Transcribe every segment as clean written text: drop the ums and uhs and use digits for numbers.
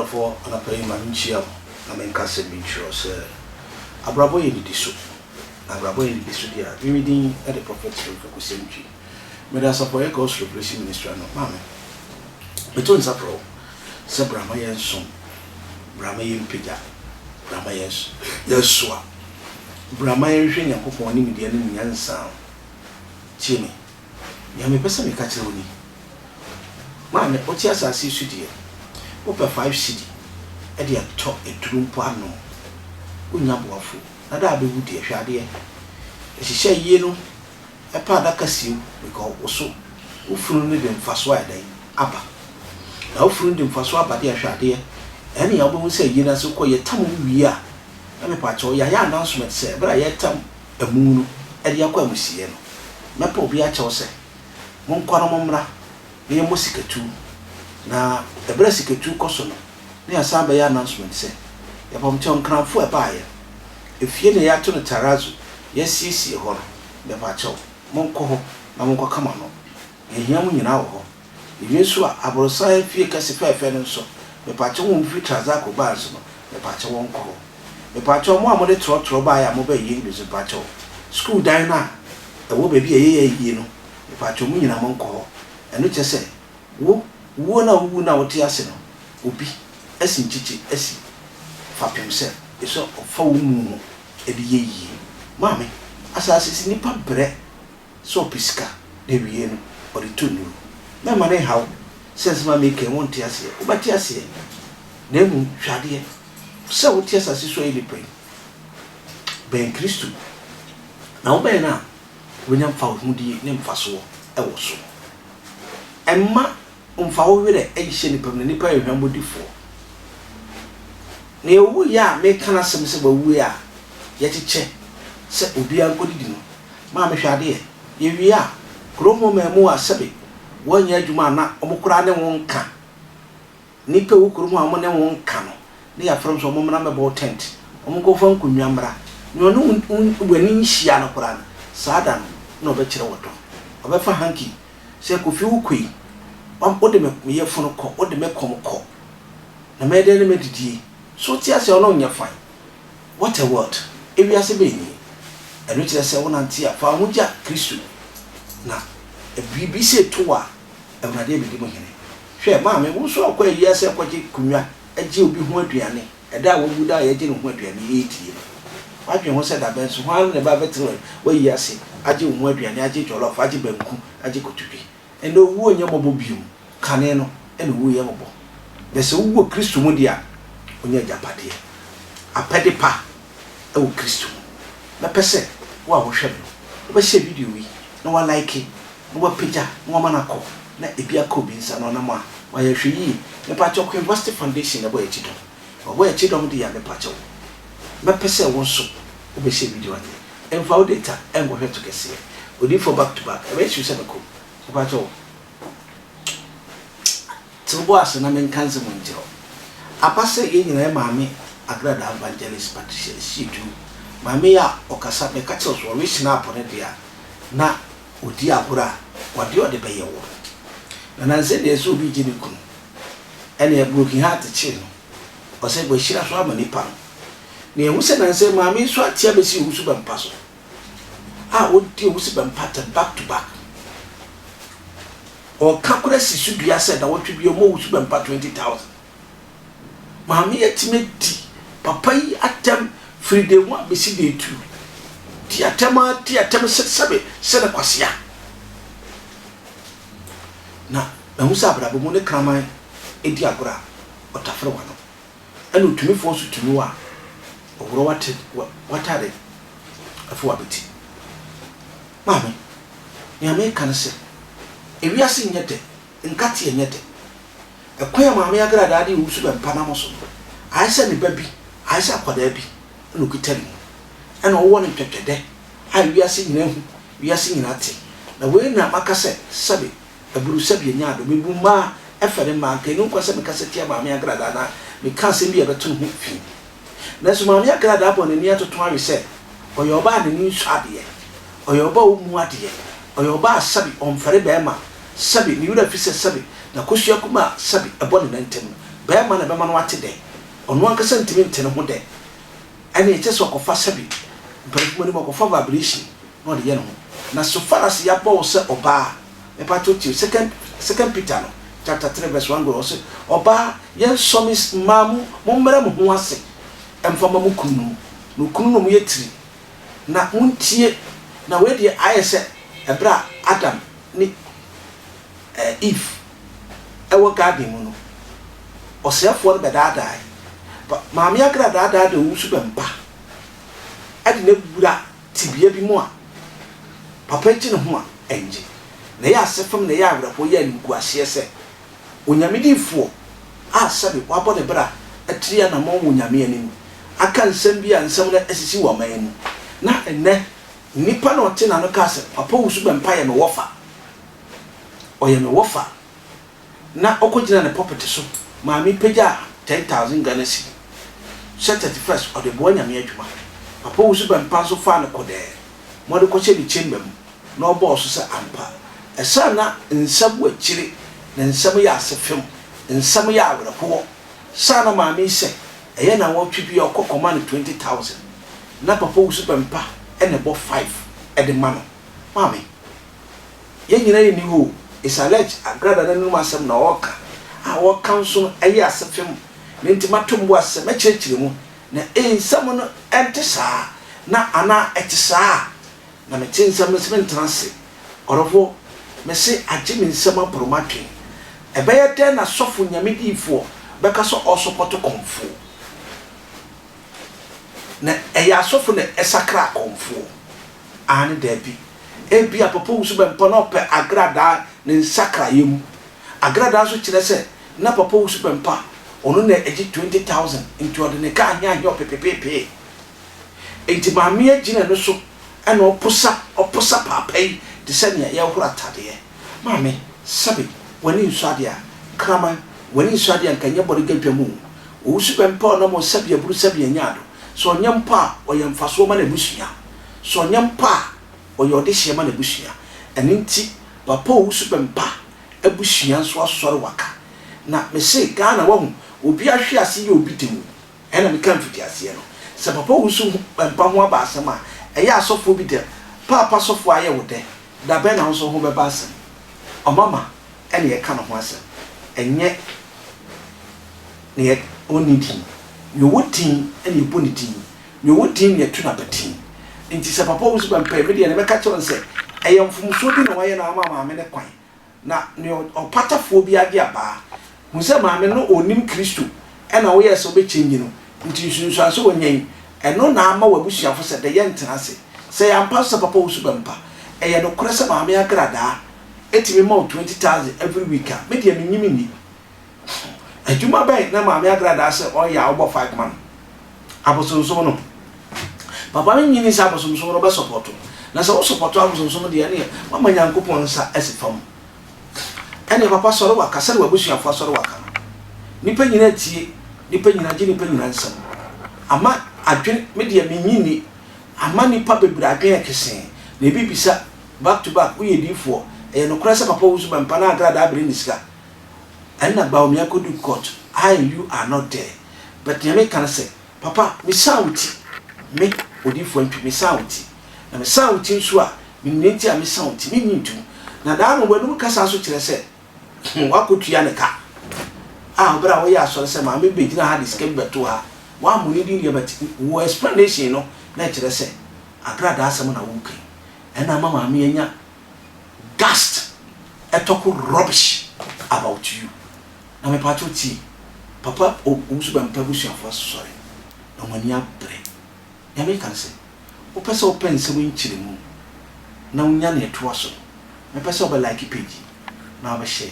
Ɔdɔfoɔ, anɔpa yi ma menkyia wo na menka asɛm bi nkyerɛ wo sɛ abrabɔ yɛ nnidiso. Na abrabɔ yɛ nnidiso deɛ a, me me din de Prophet Joseph Kwesi Antwi. Meda asafo a ɛyɛ God's Revelation Ministry ano. Maame, meto nsa frɛ wo sɛ bra ma yɛnsom, bra ma yɛmpagya, bra ma yɛnsoa, bra ma yɛnhwehwɛ Nyankopɔn nimdeɛ ne ne nyansa. Tie me, nea mepɛ sɛ meka kyerɛ wo ni, Maame, wote asase yi so deɛ, wopɛ 5 cedi de atɔ aduro mpo anom, wonnya boafo, na da a bɛwu deɛ, hwɛ adeɛ. Ɛhyehyɛ yie no, ɛpɛ adaka sie wo because wo so wo funu no de mfasoɔ ayɛ dɛn aba. Na wo funu no de mfasoɔ aba deɛ, hwɛ adeɛ, ɛnea wobɛhu sɛ ayie no ase wokɔ yɛtam wo wie a, na mepakyɛw yɛayɛ announcement sɛ berɛ a yɛretam amu no de akɔ amusieɛ no, mɛpɛ obi akyɛw sɛ monkɔ na mommra na yɛmmɔ sikatuo. Na ɛberɛ a sikatuo kɔ so no, na yɛasan abɛyɛ announcement sɛ, yɛpamkyɛw Nkranfoɔ a ɛbaeɛ, efie na yɛato no tarazo, yɛasiesie hɔ no, mepakyɛw, monkɔ hɔ na monkɔka mo ano. Yɛhia mo nyinaa wɔ hɔ. Ewie nso a, aborosan fie kɛse fɛɛfɛ no nso, mepakyɛw wɔn firi Trazaco baa nso no, mepakyɛw wɔnkɔ hɔ. Mepakyɛw, mo a mode trɔtrɔ baeɛ a mobɛyɛ no bi nso, mepakyɛw, sukuu dan no a ɛwɔ baabi a yɛyɛ ayie no, mepakyɛw, mo nyinaa monkɔ hɔ. Ɛno kyerɛ sɛ, wo, wuo no a wowu no a wote ase no, obi asi nkyekye asi fapem sɛ ɛsɛ ɔfa wo mu ho de yɛ yie. Maame, asase so nnipa brɛ sɛ ɔpɛ sika na awiei no ɔde tɔ nnuru. Mɛmma no nha wo sɛ nsɛm a mereka yi wonte aseɛ. Wobɛte aseɛ. Na mmom hwɛ adeɛ, sɛ wote asase so ayɛ nipa yi, bɛn Kristo, na wobɛn no a, wobɛnya mfawohodie ne mfasoɔ wɔ so. Mma mfa wo werɛ nhyɛ nipa mu, na nipa yɛ hwammɔdifoɔ. Nea ɔwuiɛ a meka n'asɛm sɛ wawue a yɛkyekyɛ sɛ obiara nkɔdidi no, maame hwɛ adeɛ, yɛwie a, kurom hɔ mmaamua a sɛbe wɔnyɛ adwuma a na wɔn koraa ne wo nka, nnipa a ɛwɔ kurom hɔ a wɔne wo nka no, ne yɛafrɛ wɔn sɛ wɔmmra mmɛbɔ wo tent, wɔnkɔfa nkonnwa mmra, nea ɔne wo w'ani nhyia no koraa no, saa da no na ɔbɛkyerɛ wo dɔ. Ɔbɛfa hanky sɛ, Kofi wokɔ yi, wode me yafunu kɔ, wode me kɔm kɔ. Na mɛyɛ dɛn na madidie? So wote aseɛ? Ɔno nyɛ fine. What a world! Ewiase bɛn nie? Ɛno kyerɛ sɛ wonante a, fa wo ho gya Kristo, na biribi sei to wo a, Awurade abɛdi mo hene. Hwɛ, maame, wo nso a wokɔ ayie ase akɔgye konwa, gye obi ho aduane, ɛda a wawu da a yɛgye ne ho aduane redie no, woadwene ho sɛ dabɛn so hwan na ɛba abɛtena w'ayie ase agye wo ho aduane, agye jollof, agye banku, agye kotodwe? Ɛnnɛ owuo nyɛ mmɔbɔ bio, kane no na owuo yɛ mmɔbɔ. Na sɛ wowu wɔ Kristo mu deɛ a, wonya agyapadeɛ, apɛde pa wɔ Kristo mu. Mɛpɛ sɛ wo a wohwɛ me no, wobɛhyɛ video yi na woalike na woapagya na woama no akɔ na ebi aka obi nsa na ɔnam a wayɛ. Hwɛ yie, mepakyɛw Queen Vasti Foundation na ɛbɔ yɛn kyidɔm. Na wɔbɔ yɛn kyidɔm deɛ a, mepakyɛw, mɛpɛ sɛ wo nso wobɛhyɛ video adeɛ. Mfa wo data nkɔhwɛ to kɛseɛ. Odiyifoɔ back to back, ɛbɛyɛ hyew sɛ mɛkɔ mu. Mepakyɛw, te wo bo ase na menka nsɛm nkyerɛ wo. Aba sɛ yɛn nyinaa yɛ Maame Agrada Evangelist Patricia Asiedu. Maame yi a ɔkasa, meka kyerɛ wo sɛ ɔwe snap no deɛ a, na ɔdi agorɔ a, ɔde ɔde bɛyɛ wo. Na nansa yi deɛ sɛ obi regye ne kunu, ɛnneɛ broken heart kyee no. Ɔsɛ wahyira so ama nipa no. Na yɛhu sɛ nansa yi maame yi nso ate abɛsi Owusu Bɛmpa so a ɔdi Owusu Bɛmpa atɛm back to back. Ɔka koraa si so dua sɛ nawɔtwe biara ɔma Owusu Bɛmpa 20,000. Maame yi atumi adi papa yi atɛm firi day one bɛsi day two. Di atɛm ara di atɛm sɛ sɛbe sɛ ne kwasea. Na mahu sɛ abrabɔ mu ne kraman di agorɔ a, ɔtafere w'ano. Ɛna otumifoɔ nso tumi wo a, ɔworɔ w'ate w'atade afi w'abati. Maame, nea meka ne sɛ, ewiase nyɛ dɛ, nkateɛ nyɛ dɛ. Ɛkwan a Maame Agradaa de Owusu Bɛmpa nam so no, ayɛ sɛ ne ba bi, ayɛ sɛ akwadaa bi na ɔkita ne mu, ɛna ɔwɔ no ntwɛtwɛdɛ a wiase nyinaa hu, wiase nyinaa te. Na wei na maka sɛ, sɛbe aburu sɛbe anya ado, mebu mmaa ɛfɛre mmaa, anka ɛnni ho kwan sɛ mekasa tia Maame Agradaa anaa meka asɛm bi a ɛbɛto ne ho fi. Nanso Maame Agradaa bɔ n'ani atoto awe sɛ ɔyɛ ɔbaa a n'ani nsɔ adeɛ, ɔyɛ ɔbaa a ɔmmu adeɛ, ɔyɛ ɔbaa a sɛbe ɔmfɛre barima, sɛbe ne werɛ afi sɛ sɛbe n'akosua kumaa a sɛbe ɛbɔ ne nan ntam no. Barima na ɛbɛma no ate dɛ. Ɔno ankasa ntumi nte ne ho dɛ. Ɛnneɛ kyerɛ sɛ ɔkɔfa sɛbi mpanyinfoɔ anim ɔkɔfa vibration na ɔde yɛ ne ho. Na so far as yɛabɔ wo sɛ ɔbaa, mepakyɛw tie o, second second Peter no chapter 3 verse 1 going, ɔse ɔbaa yɛnsɔ me mmaa mo mommrɛ mo ho ase mfa ma mo kununom, na okununom yɛ tiri, na montie, na wei deɛ ayɛ sɛ ɛberɛ a Adam ne Eve wɔ garden mu no, ɔsɛefoɔ no bɛdaadaae. Ba, Maame Agra daadaa de owusu bɛmpa de no awura tebea bi mu a papa gye ne ho a ɛngye. Na ɛyɛ asefem na ɛyɛ awerɛhoɔ, ɛyɛ animguaseɛ sɛ Onyame difoɔ a sɛbe wabɔ ne bra atiri anamɔn wɔ Onyame anim aka nsɛm bi a nsɛm no asisi wɔ ɔman mu na ɛnnɛ nnipa na ɔte n'ano kaa sɛ papa owusu bɛmpa yɛ me wɔfa. Ɔyɛ me wɔfa na ɔkɔgyina ne pulpit so maa me pagyaa 10,000 Ghana cedi sɛ 31st ɔde boa Nyame adwuma. Papa Owusu Bɛmpa nso faa no kɔdɛɛ ma ɔde kɔhyɛ ne chamber mu na ɔbɔɔ so sɛ ampa ɛsɛ a na nsa gu akyire na nsɛm yɛ ase fem, nsɛm yɛ awerɛhoɔ. Saa na maame yi sɛ ɛyɛ nawɔtwe bi a ɔkɔ kɔma no 20,000 na Papa Owusu Bɛmpa na ɛbɔ five de ma no. Maame. Yɛn nyinaa yɛnni hɔ o. It's alleged Agrada no anom asɛm na ɔreka a ɔreka nso no ɛyɛ asefem na enti mato mbo ase sɛ mɛkyerɛkyerɛ mu na ei nsɛm no ɛnte saa na anaa ɛte saa a na mete nsɛm no sɛ mentena ase ɔdɔfoɔ mese agye me nsam aboro m'adwen ɛbɛyɛ dɛn na sɔfo nyame diyifoɔ bɛka sɛ ɔresɔpɔto kɔmfoɔ na ɛyɛ asɔfo na ɛsakra akɔmfoɔ Aane, daabi. Ebia Papa Owusu Bɛmpa na ɔpɛ agradaa ne nsakraeɛ mu. Agradaa nso kyerɛ sɛ na Papa Owusu Bɛmpa, ɔno na ɛgye 20,000 nti ɔde ne ka aheahea ɔpepepeepee. Enti Maame agyina no so na ɔposa ɔposa paapa yi te sɛ nea yɛrehoro atadeɛ. Maame, sɛbe w'ani nsɔ adeɛ a, kraman, w'ani nsɔ adeɛ a nka nyɛ bɔrega dwam o. Owusu Bɛmpa ɔnam ɔsɛbe aburu sɛbe anyaado. Sɛ ɔnyɛ mpo a, ɔyɛ mfasoɔ ma n'abusua. Sɛ ɔnyɛ mpo a, ɔyɛ ɔdehyeɛ ma n'abusua. Ɛno nti, papa Owusu Bɛmpa abusua nso asɔre waka. Na mese Ghana wahu, obi ahwe ase yɛ obi de o. Ɛna meka mfitiaseɛ no. Sɛ papa Owusu Bɛmpa ho aba asɛm a, ɛyɛ asɔfoɔ bi dɛ. Paapa sɔfoɔ ayɛ wo dɛ, da bɛn na wo nso ho bɛba asɛm? Ɔmama ɛna yɛka ne ho asɛm, ɛnyɛ nea ɔnni din. Nea ɔwɔ din na yɛbɔ ne din. Nea ɔwɔ din na yɛto no abatin. Nti sɛ papa wo nso bɛmpɛ, me deɛ nea mɛka kyerɛ wo ne sɛ, ɛyɛ mfomsoɔ bi na wayɛ na wama maame no kwan. Na nea ɔpatafoɔ bi agye abaa, hu sɛ maame no ɔnnim Kristo ɛna woyɛɛ sɛ wobɛ change no, nti nsunsuansoɔ a ɔnya yi, ɛno na ama w'abusuafo sɛ dɛ yɛntena ase. Sɛ ɛyɛ ampa nso sɛ papa wo nso bɛmpa, ɛyɛ nokorɛ sɛ maame agradaa tumi ma wo 20,000 every week a, me deɛ mennyim nni. Adwuma bɛn na Maame Agradaa sɛ ɔyɛ a wobɔ fight ma no? Abosomsom no. Papa no nyini sɛ abosomsom no wobɛsɔpɔto. Na sɛ wosɔpɔto abosomsom deɛ ɛneɛ woama Nyankopɔn nsa asi fam. Ɛneɛ papa sɔre waka sɛdeɛ w'abusuafoɔ asɔre waka no. Nnipa nyinaa tie, nnipa nyinaa gye nnipa nyinaa nsɛm. Ama adwene, me deɛ mennye nni, ama nnipa bebree adwene ɛkesee. Na ebi bisa back to back, woyɛ diifoɔ, ɛyɛ nokorɛ sɛ papa wo nso bɛmpa na Agradaa bere ne sika? Ɛnna Bawumia kɔduu court, I and you are not there but nea meka ne sɛ, papa mesan wo ti, me Odiyifoɔ Antwi mesan wo ti, na mesan wo ti nso a, menim nea nti a mesan wo ti, mennye ntom. Na daa no w'anom kasa nso kyerɛ sɛ woakɔtua ne ka a berɛ a woyɛ asɔre sɛ maame bi bɛgyina ha de sika bi bɛtoo ha, woammɔ ne din deɛ but wo explanation no na ɛkyerɛ sɛ agradaa asɛm na woreka yi, ɛna ama maame anya Gast talk rubbish about you na mepakyɛw tie papa owusu bɛmpa abusuafo asɔre na wɔn ani abere nea meka ne sɛ wopɛ sɛ wopɛ nsɛm nkyerɛmu na wonya nea ɛtoa so no mepɛ sɛ wobɛ like page yi na wabɛ share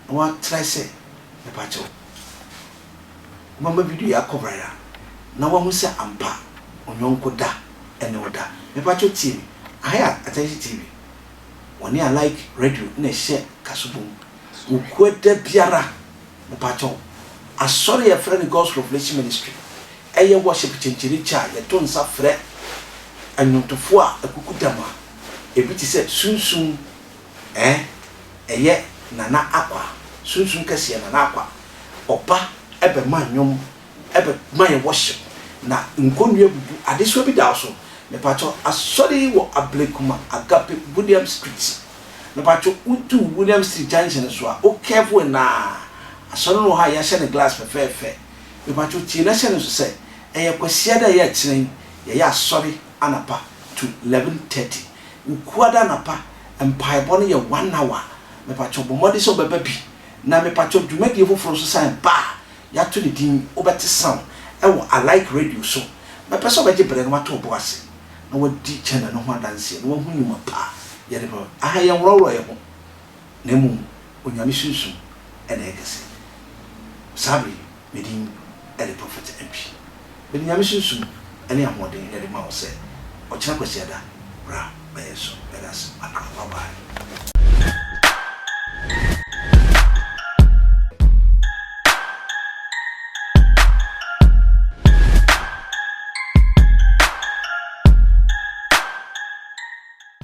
na wa try sɛ mepakyɛw wobɛma video yi akɔ viral na wahu sɛ ampa onyɔnko da ɛne wo da mepakyɛw tie me aha yɛ attention tv Wɔne Alike Radio na ɛhyɛ kasobɔ mu wɔ da biara. Mepakyɛw, asɔre a yɛfrɛ no God's Revelation Ministry yɛ worship kyenkyerekyɛ a yɛto nsa frɛ nnwontofo a akuku dam a ebi te sɛ Sunsum eh, ɛyɛ Nana Akwa, Sunsum Kɛseɛ Nana Akwa, ɔba. Ɛbɛma nnwom, ɛbɛma yɛ worship, na nkonnua abubu, adesoa bi da wo so. Mepakyɛw, asɔre yi wɔ Ablekuma Agape William Street. Mepakyɛw, wodu William Street junction no so a, wo curve in a, asɔre no wɔ hɔ a yɛahyɛ no glass fɛfɛɛfɛ. Mepakyɛw, tie na hyɛ no nso sɛ, ɛyɛ Kwasiada a ɛyɛ akyire yi, yɛyɛ asɔre anapa to 11:30. Wukuada anapa, mpaebɔ no yɛ one hour. Mepakyɛw, bɔ mmɔden sɛ wobɛba bi. Na mepakyɛw dwumadie foforɔ nso san ba a yɛato ne din Wobɛte Sound ɛwɔ Alike Radio so. Mɛpɛ sɛ wobɛgye berɛ na woato wo bo ase na woadi channel no ho adanseɛ na woahu nnwuma pa a yɛde ba. Aha yɛnworɔworɔ yɛn ho na mmom Onyame Sunsum na ɛyɛ kɛse. Saa berɛ yi me din de Prophet Antwi. Mede Nyame Sunsum ne ahoɔden na ɛde ma wo sɛ ɔkyena Kwasiada bra bɛyɛ so. Meda ase. Makra. Bye bye.